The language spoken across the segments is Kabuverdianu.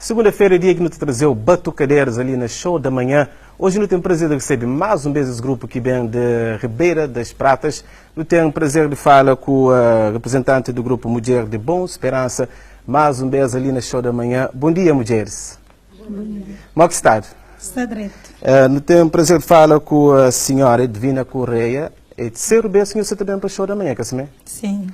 Segunda-feira é dia que nu ta trazeu batucadeiras ali na Show da Manhã. Hoje nu tem prazer de receber mais um vez esse grupo que vem de Ribeira das Pratas. Nu tem prazer de fala com a representante do grupo Mulher de Bom Esperança, mais um vez ali na Show da Manhã. Bom dia, mulheres. Bom dia. Como é que está? Está direito. Uh, nu tem prazer de fala com a senhora Edvina Correia. É terceiro vez que você também para o Show da Manhã, que assim, Sim.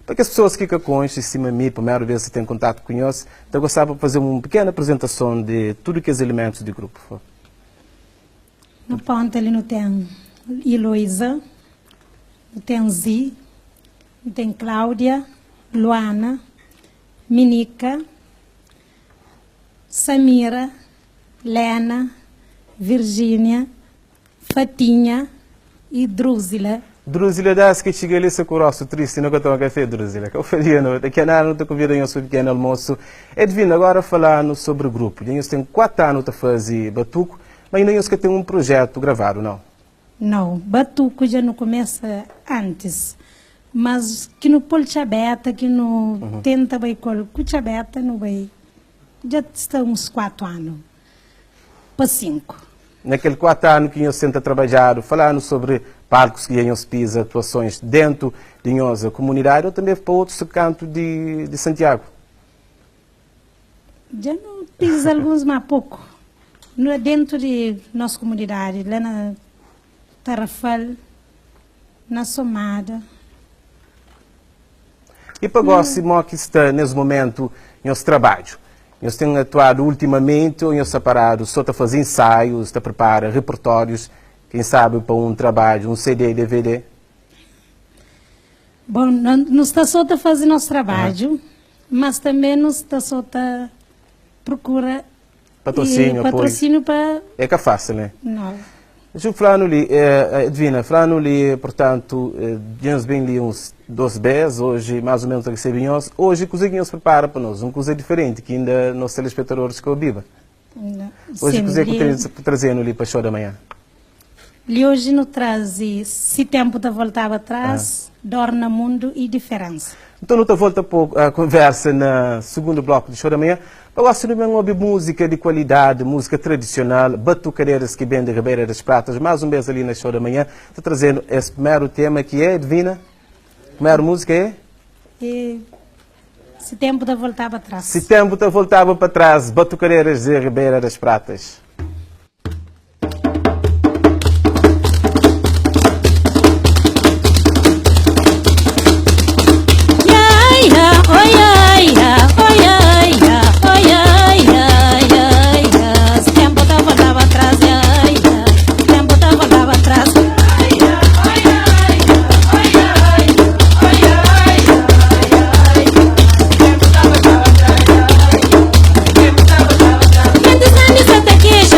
Para que as pessoas que ficam com em cima de mim, primeira vez que têm contato com nós, então gostava de fazer uma pequena apresentação de tudo que é os elementos do grupo. por favor. No ponto ali não tem Heloísa, não tem Zi, não tem Cláudia, Luana, Minica, Samira, Lena, Virgínia, Fatinha e Drúzila. Drúzila das que chega ali, se rosto triste, nunca toma café, Drúzila. Que eu faria, não? Daqui a nada não te convido a um pequeno almoço. Edvina, agora falando sobre o grupo. Nós tem 4 anos a fazer batuco, mas ainda nós que tem um projeto gravado, não? Não, batuco já não começa antes. Mas que no pôr chabeta, que no tenta vai com chabeta, não vai. Já está uns 4 anos. Para 5. Naquele 4 anos que nós tenta trabalhar, falando sobre palcos que nós pisa, atuações dentro de nossa comunidade ou também para outros cantos de, de Santiago. Já não pisa alguns, mas pouco. Não é dentro de nossa comunidade, lá na Tarrafal, na Somada. E para agora, como que está nesse momento nosso trabalho? Nós temos atuado ultimamente ou nós separado, só está fazer ensaios, está prepara repertórios, quem sabe para um trabalho, um CD, DVD? Bom, não, não está só a fazer nosso trabalho, mas também não está só a procura Patrocínio, e apoio. patrocínio para É que é fácil, né? não. Deixa eu falar ali, eh, Edvina, falando ali, portanto, eh, bem ali uns 12 vezes, hoje mais ou menos recebem nós. Hoje, coisa que nós prepara para nós, uma coisa diferente, que ainda nossos telespectadores que ouvem. não. Hoje, Sim, coisa que li- tem trazendo ali para o show da manhã. li hoje não traz e se tempo da voltava atrás, dorna mundo e diferença. Então, não volta pouco a conversa na segundo bloco do show da manhã. Eu gosto de ouvir música de qualidade, música tradicional, batucadeiras que vem de Ribeira das Pratas, mais um mês ali na show da manhã. Estou trazendo esse primeiro tema que é, Edvina? Primeira música é? E se tempo da voltava atrás. Se tempo te voltava para trás, Batucadeiras de Ribeira das Pratas. Se tempo da voltava atrás, se tempo da voltava atrás. Mentes na missa tá queixa.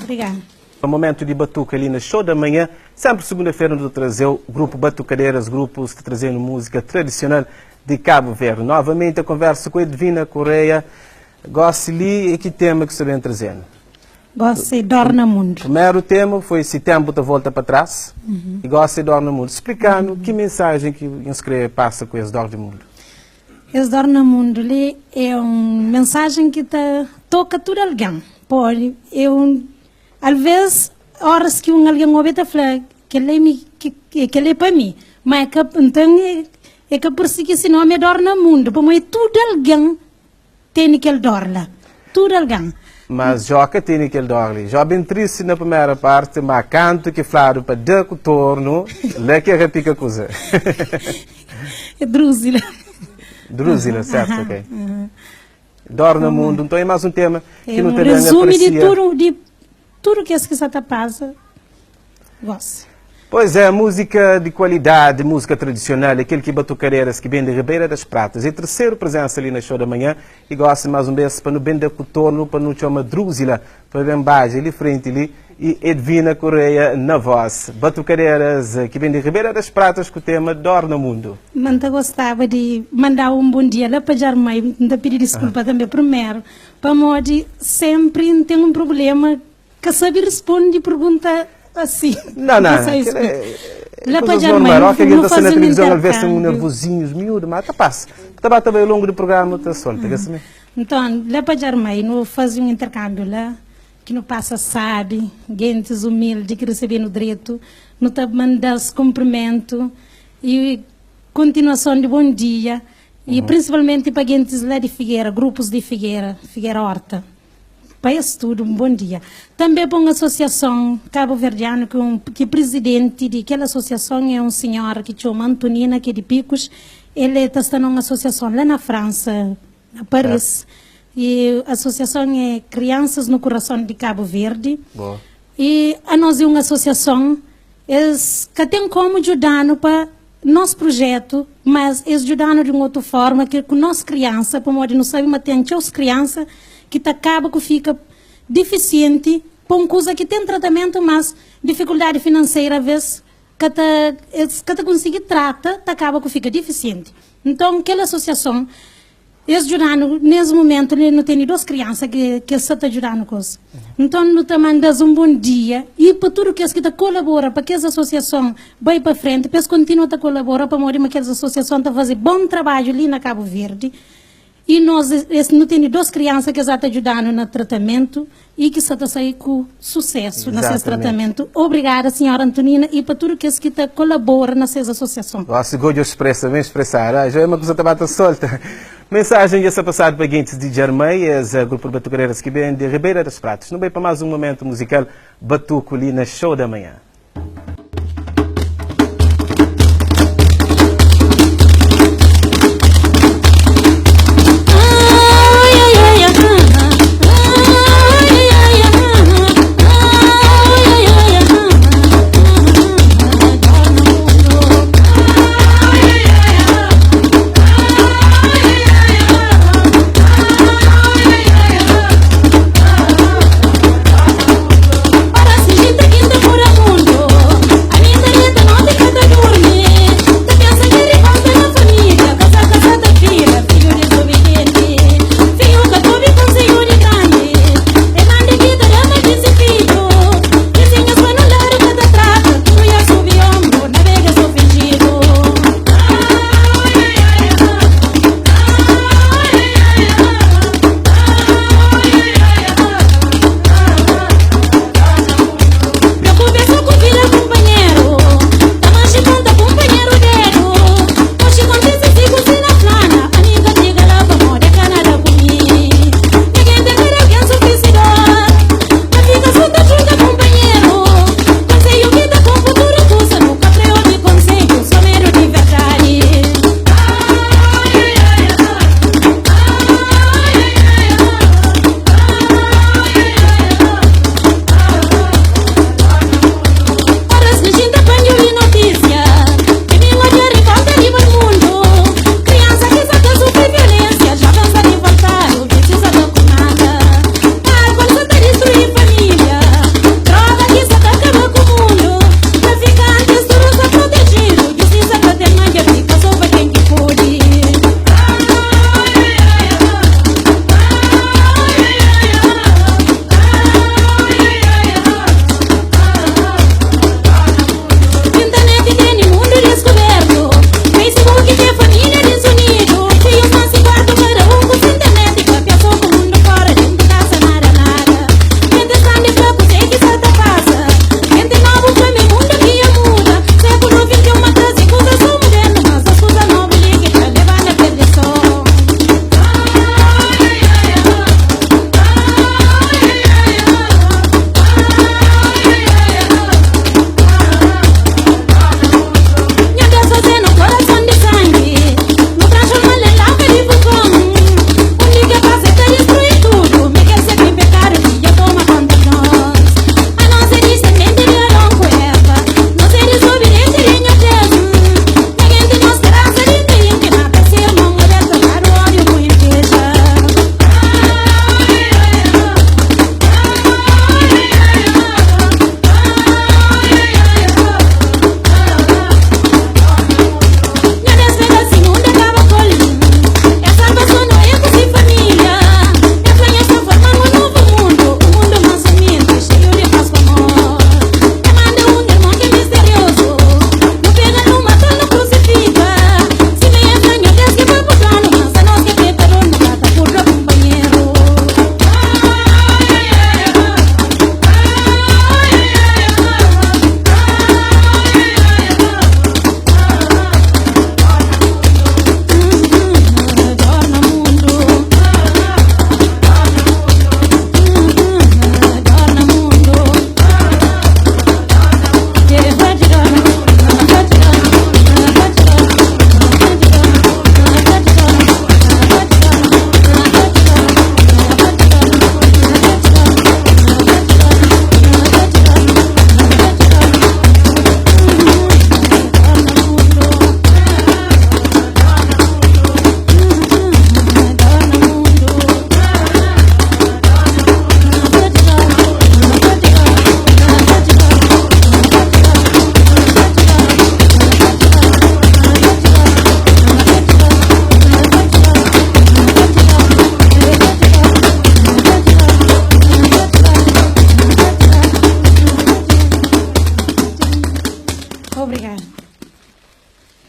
Obrigada. Momentu di batuka li na Show da Manhã. Sempri segunda-fera nu ta traze-u grupu Batucadeiras, grupus ta trazenu múzika tradisional di Cabo Verde. Novamenti a konversa ku Edvina Correia. Gosi li é ki tema ki sta ben trazenu? Gosi é dor na mundu. Primeru tema foi si tempu ta volta pa trás. E gosi é dor na mundu. Splikanu ki mensajen ki nhos kre pasa ku es dor di mundu. Es dor na mundu li é un mensajen ki ta toka tudu algen. Pode é un alvês óras ki un algen obi el ta fla kel-la é mi kel-la é pa mi. Ma é ka nton é ka parse ki se nómi é dor na mundu pamodi tudu algen Tene kel dor la. Tudu algen. Mas Jó ka tene kel dor li. Jó ben tristi na primera parti, ma kantu ki fladu pa da ku tornu, la ki rapika kuza. É Drúzila. Drúzila, sertu, ok. Dor na mundu, nton é más un tema ki É nu un ta ben rezumi di apresia. tudu, di tudu kes ki sa ta pasa Gosi. Pois é, múzika di kualidadi, múzika tradisional, é kel ki Batucaderas ki ben di Ribeira das Pratas. É terseru prezensa li na Show da Manhã e gosi más un bes pa nu ben da ku tornu pa nu txoma Drúzila pa ben badja li frenti li e Edvina Correia na voz. Batucaderas ki ben di Ribeira das Pratas ku tema Dor na Mundu. Ma N ta gostaba di mandaba un bon dia la pa Djarmai, N ta pidi diskulpa tanbe primeru, pamodi senpri N ten un prubléma Ka sabe responde pergunta asi. Não, não. Aquilo é, Lá coisas pa Djarmai, normal. Ó, que alguém nu está na faze un televisão, às vezes tem um intercâmbio. nervosinho, miúdo, mas tá passa. Tá bata bem ao longo do programa, tá solta, que assim. Nton, la pa Djarmai, nu faze un interkâmbiu la, ki nu pasa sábi, gentis umildi ki resebe-nu dretu. Nu ta manda-s kunprimentu i kontinuason di bon dia, i prinsipalmenti pa gentis la di Figera, grupus di Figera, Figera Horta. Pa es tudu, un bon dia. Tanbe pa un asosiason kabuverdianu ki un ki prizidenti di kel asosiason é un sinhora ki txoma Antonina ki é di Pikus. El é ta sta na un asosiason la na Fransa, na Paris. E asosiason é Crianças no Coração de Cabo Verde. E anos é un asosiason, es ka ten komu djuda-nu pa nos prujetu, mas es djuda-nu di un otu forma ki ku nos kriansa, pamodi nu sabe ma ten txeus kriansa ki ta kaba ku fika difisienti pa un kuza ki ten tratamentu, mas difikuldadi finanseira aves ka ta es ka ta konsigi trata, ta kaba ku fika difisienti. Nton kel asosiason Es djuda-nu nes mumentu li, nu tene dos kriansa ki ki es sa ta djuda-nu ku es. Nton nu ta manda-s un bon dia i pa tudu kes ki ta kolabora pa kes asosiason bai pa frenti, pa es kontinua ta kolabora pamodi ma kes asosiason ta faze bon trabadju li na Kabu Verdi. I nos es nu tene dos kriansa ki es a ta djuda-nu na tratamentu i ki sa ta sai ku susesu na ses tratamentu. Obrigada sinhora Antonina i pa tudu kes ki ta kolabora na ses asosiason. Gosi go djo spresa ben spresadu. Ah, djo é ma kusa ta ba ta solta. Mensajen dja sta pasadu pa gentis di Djarmai, es grupu di batukaderas ki ben di Ribeira das Pratas. Nu bai pa mas un momentu muzikal batuku li na Show da Manhã.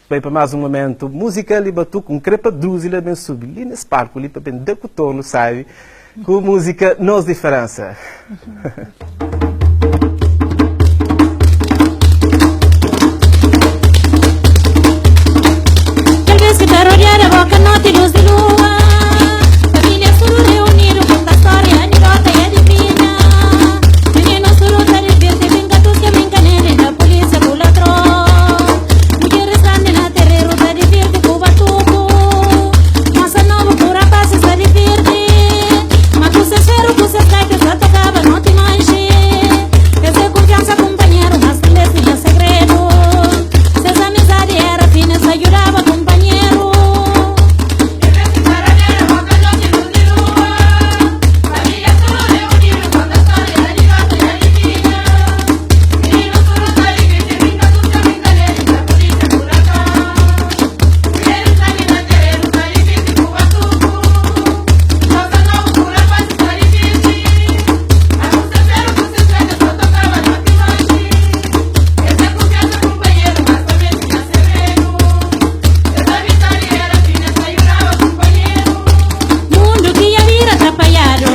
Bai pa más un momentu muzikal i batuku. N kre pa Drúzila ben subi li nes palku li pa ben da ku tornu sabi ku múzika Nos Diferensa. Kel bes ki ta rodeada boka noti lus di lua Família suru reunidu konta stória anidota i adivinha Mininus suru ta divirti brinka tuska brinka nene na pulísia ku ladron Mudjeris grandi na tereru ta divirti ku batuku Mosa nobu ku rapasis ta divirti Ma ku ses feru ku ses gaitas ta tokaba noti manxi Es é kunfiansa kunpanheru mas tanbe es tinha segredu Ses amizadi era finu es ta djudaba kunpanheru. Mundu ki ya bira trapalhadu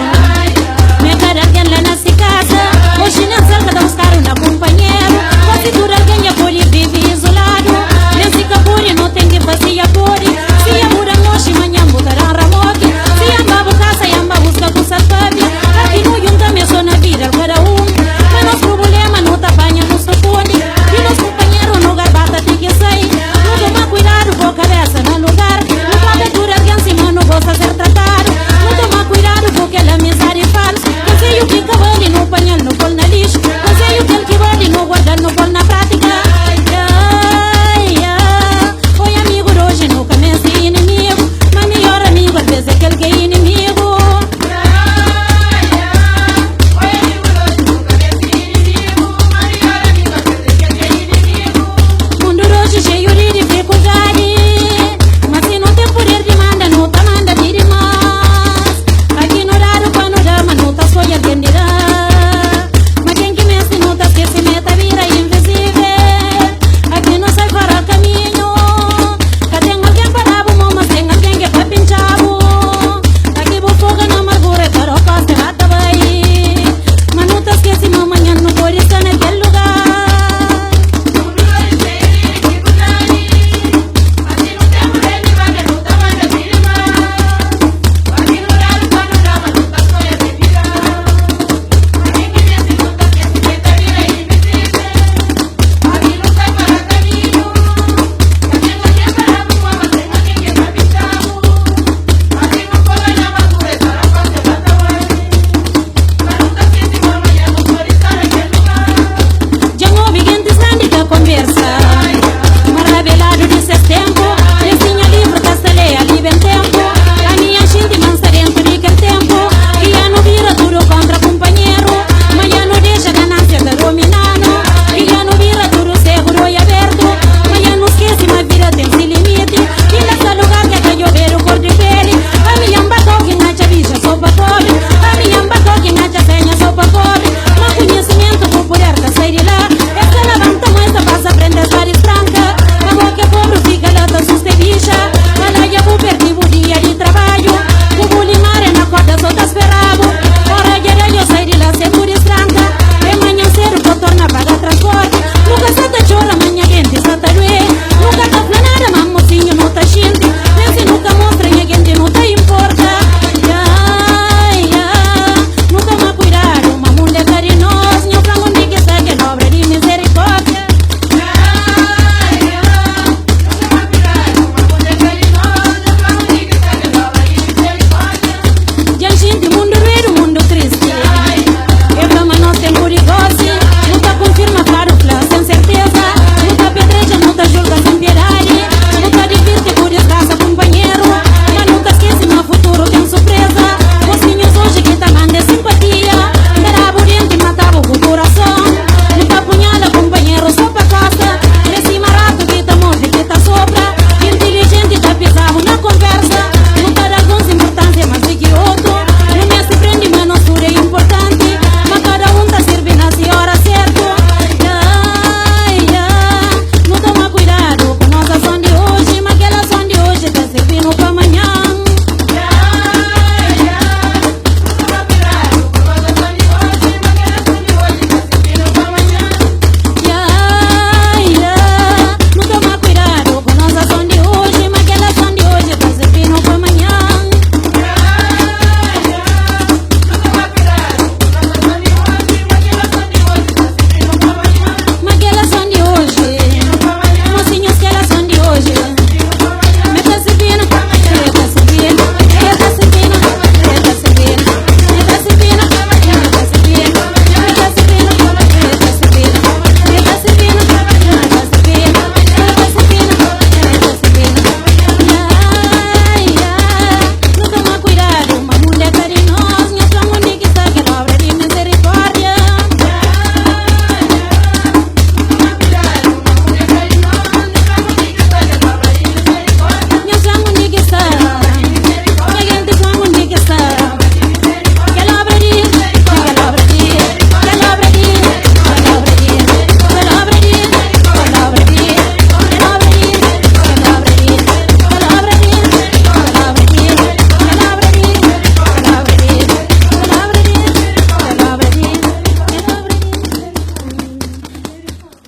Me kada algen la na si kasa Oxi nen sal ka ta buskadu na kunpanheru Kuazi tudu algen ya pode vive izoladu Nen si ka pode no ten ki fase ya pode Si ya bu dan oxi manhan bu ta dan ramoki Si ya nba bu kasa ya nba buska kusas papia Ka ki no junta me so na vida kada un Ma nos prubulema no ta panha no sukundi Di nos kunpanheru no garbata ti ki sai No toma kuidadu po kabesa na lugar No trata tudu algen sima no gosta ser tratadu No toma kuidadu ku kel amizadi falsu Konselhu ki ka bali no panhal no pol na lixu Konselhu kel ki bali no guardal no pol na prátika Ai, ai, oi amigu d'oji no ka meste inimigu Ma midjor amigu alvês é kel ki é inimigu. Mundu d'oji xeiu di difikuldadi Ma si nu ten puder di manda nu ta manda ti dimás Aki nu dadu pa nu da ma nu ta skodje algen di da Ma ken ki meste nu ta skese ma e ta bira invisível Aki nu sai fora kaminhu Ka ten algen pa da-bu mon mas ten algen ki pa pintxa-bu Aki bu foga na amargura e ta da-u kosta e ba ta bai Ma nu ta skese ma manhan nu pode sta na kel lugar. Dja N obi gentis grandi ta konbersa Ma rabeladu di ses tenpu Es tinha livru ta sta lé ali ben tenpu Ami N xinti ma N sta dentu di kel tenpu Ki ya nu bira tudu kontra kunpanheru Ma ya nu dexa ganansia ta domina-nu Ki ya nu bira tudu segu di oi abertu Ma ya nu skese ma vida ten si limiti Inda sta lugar ke ta djobedu kor di peli Ami ya N ba kau ki N atxa bixa so pa pobre Ami ya N ba kau ki N atxa senha so pa pobre Ma kunhisimentu ku puder ta sai di la Es ta labanta mo es ta pasa frenti es ta distranka Abo ke pobru fika la ta suste bixa Ma la dja bu perdi bu dia di trabadju Ku bu limaria na korda so ta sperabu Ora dja da djo sai di la sen bu distranka E manhan sedu po torna paga transporti Nu ka sa ta txora ma nha genti sa ta due Nu ka ta fla nada ma mosinhu nu ta xinti Nen si nu ka mostra nha genti nu ta inporta Ia, ia, nu toma kuidadu ma mundu é ka di nos Nho fla undi ki sta kel obra di mizerikórdia Dja N xinti mundu ruidu, mundu tristi E fla ma nos tenpu di gosi Nu ta konfirma fladu fla sen serteza Nu ta pedreja, nu ta julga sen piedadi Nu ta divirti ku disgrasa kunpanheru Ma nu ta skese ma futuru ten surpreza Mosinhus oji ki ta manda é simpatia Ta da-bu denti, mata-bu ku kurason Nu ta punhala kunpanheru so pa kosta É sima ratu ki ta morde ki ta sopra Intilijenti ta piza-bu na konversa Nu ta da alguns inpurtansia más di ki otu Nu meste prende ma nos tudu é inpurtanti Ma kada un ta sirbi na si.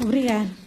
Obrigada.